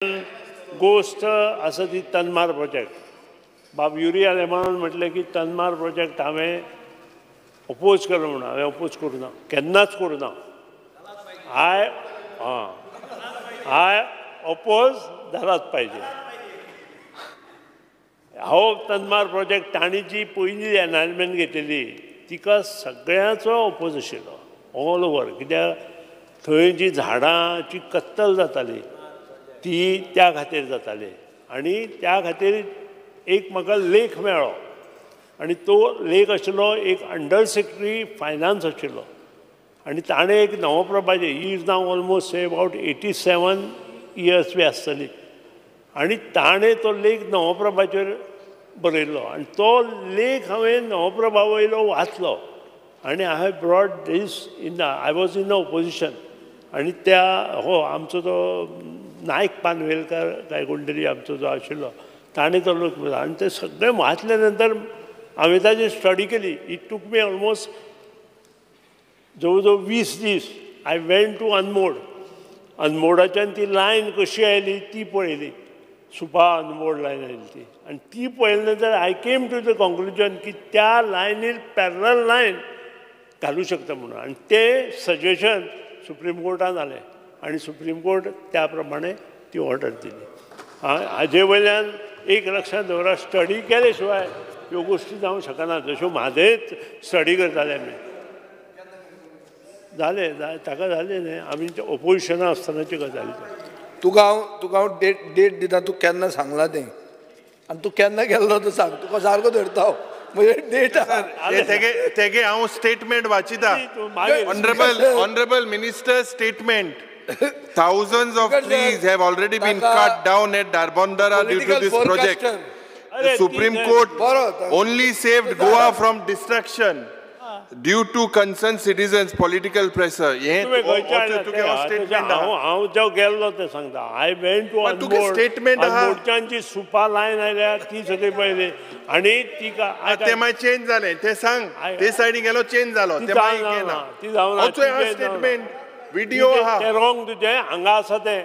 गोश्ट आसा ती तन्मार प्रोजेक्ट. बाब युरी आलेमांवान म्हटलें की तन्मार प्रोजेक्ट हांवें अपोज केलो म्हणून. हांवें अपोज करूं ना, केन्नाच करूं ना. I I oppose जालाच पाहिजे. हो तन्मार प्रोजेक्ट तांणी जी पयली एनायनमेंट घेतलेली तिका सगळ्यांचो अपोज आशिल्लो ऑल ओवर. कित्याक थंय जी झाडांची कत्तल जाताली ती त्या खातीर जाताली आनी त्या खातीर एक म्हाका लेख मेळ्ळो आनी तो लेख आशिल्लो एक अंडर सेक्रेटरी फायनान्स आशिल्लो आनी ताणें एक नवप्रभाचे, he is now almost say about 87 years बी आसतली, आनी ताणें तो लेख नवप्रभाचेर बरयल्लो आनी तो लेख हांवें नवप्रभा वयलो वाचलो आनी I have brought this in the, I was in the opposition. आनी त्या हो आमचो तो नायक पानवेलकर काय कोण तरी आमचो जो आशिल्लो ताणें तो लेख बरयलो आनी ते सगळें वाचले नंतर हांवें ताजी स्टडी केली. It took me almost जवळ जवळ 20 दीस. I went to Anmod, अनमोडाच्यान ती लायन कशी आयली ती पळयली, सुपा अनमोड लायन आयली ती, आनी ती पळयले नंतर I came to the conclusion की त्या लायनीर पॅरल लायन घालूं शकता म्हणून. आनी तें सजेशन सुप्रीम कोर्टान आलें आनी सुप्रीम कोर्ट त्या प्रमाणे ती ऑर्डर दिली. हाजे वयल्यान एक लक्षांत दवरा, स्टडी केले शिवाय ह्यो गोश्टी जावंक शकना. जश्यो म्हादयच स्टडी करताले आमी, जालें ताका जालें न्ही, आमी ओपोजिशना आसतनाची गजाली. तुका हांव डेट दिता, तूं केन्ना सांगलां तें आनी तूं केन्ना गेल्लो तो सांग, तुका सारको धरता हांव म्हणजे डेट. तेगे हांव statement वाचिता. Honourable minister statement, thousands of trees have already been cut down at Dharbandora due to this project. The Supreme Court only saved Goa from destruction due to concerned citizens' political pressure. हांव जो गेल्लो तें सांगता. I went to Anmod, statement अनमोडच्यान जी सुपा line आयल्या ती सगळी पळयली आनी तिका तें मागीर चेंज जालें तें सांग, ते सायडीन गेलो चेंज जालो तें मागीर ती जावना स्टेटमेंट व्हिडिओ आहा. तें रॉंग तुजें हांगा आसा तें.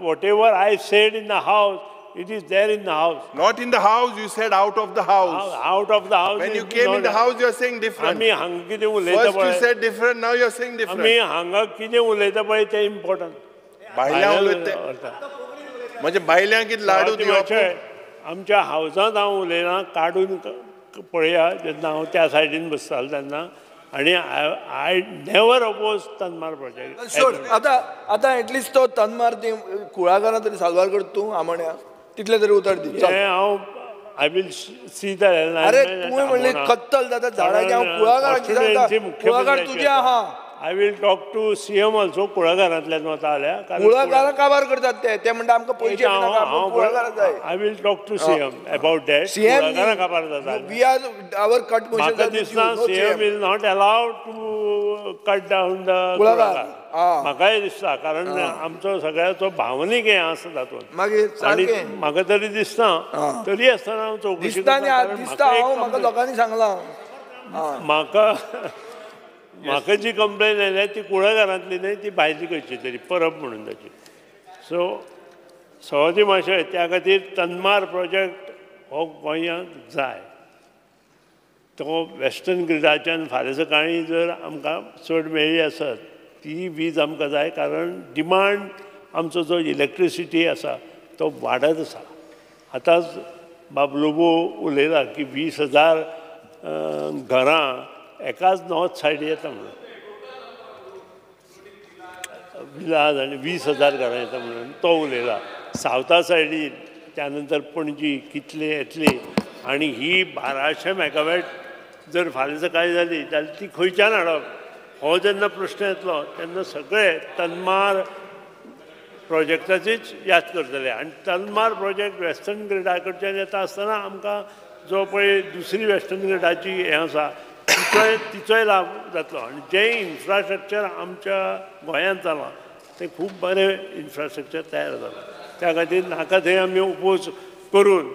Whatever I said in the house, it is there in the house. Not in the house, you said out of the house. Out of the house. When you came in the house, you are saying different. आमी हांगा कितें उलयता पळय. First you said different, now you are saying different. आमी हांगा कितें उलयता पळय तें इम्पॉर्टंट. भायल्यां उलयता म्हणजे भायल्यांक कितें लाडू दिवप. आमच्या हावजांत हांव उलयना, काडून पळया जेन्ना हांव त्या सायडीन बसतालो तेन्ना. आनी I never oppose Tanmar project. सोड आतां, आतां एटलिस्ट तो तन्मार ती कुळागरां तरी साल्वार करता तूं आमोण्या, तितले तरी उतर दी. हांव I will see the. अरे तुवें म्हणलें कत्तल जाता झाडाची, हांव कुळागराची सांगता, कुळागर तुजें आहा. I will talk to CM also. कुळागरांतल्यान वता जाल्यार कुळागरां काबार करतात ते, ते म्हणटा आमकां पयशे नाका, कुळागरां जाय. I will talk to CM about that. कुळागरां काबार जाता. We are our cut motion. म्हाका दिसना CM will not allow to cut down the कुळागर. म्हाकाय दिसता, कारण आमचो सगळ्याचो भावनीक हें आसा तातूंत. मागीर आनी म्हाका तरी दिसना, तरी आसतना हांव चवकशी करता. दिसता हांव, म्हाका लोकांनी सांगलां. म्हाका म्हाका जी कंप्लेन आयल्या ती कुळागरांतली न्हय, ती भायली खंयची तरी परब म्हणून ताची. सो सवाजी माशय त्या खातीर तन्मार प्रोजेक्ट हो गोंयांक जाय. तो वेस्टर्न ग्रिडाच्यान फाल्यां सकाळीं जर आमकां चड मेळ्ळी आसत ती वीज आमकां जाय, कारण डिमांड आमचो जो इलेक्ट्रिसिटी आसा तो वाडत आसा. आतांच बाब लोबो उलयला की 20,000 घरां एकाच नॉर्थ सायड येता म्हणून, विलाज आनी 20,000 घरां येता म्हणून तो उलयला. सावथा सायडीन त्या नंतर पणजी कितले येतली आनी ही 1200 मेगावॅट जर फाल्यां सकाळीं जाली जाल्यार ती खंयच्यान हाडप हो जेन्ना प्रश्न येतलो तेन्ना सगळे तन्मार प्रोजेक्टाचीच याद करतले. आनी तन्मार प्रोजेक्ट वेस्टर्न ग्रिडा कडच्यान येता आसतना आमकां जो पळय दुसरी वेस्टर्न ग्रिडाची हें आसा तिचोय लाभ जातलो. आनी जें इन्फ्रास्ट्रक्चर आमच्या गोंयांत जालां तें खूब बरें इन्फ्रास्ट्रक्चर तयार जालां. त्या खातीर नाका थंय आमी ओपोज करून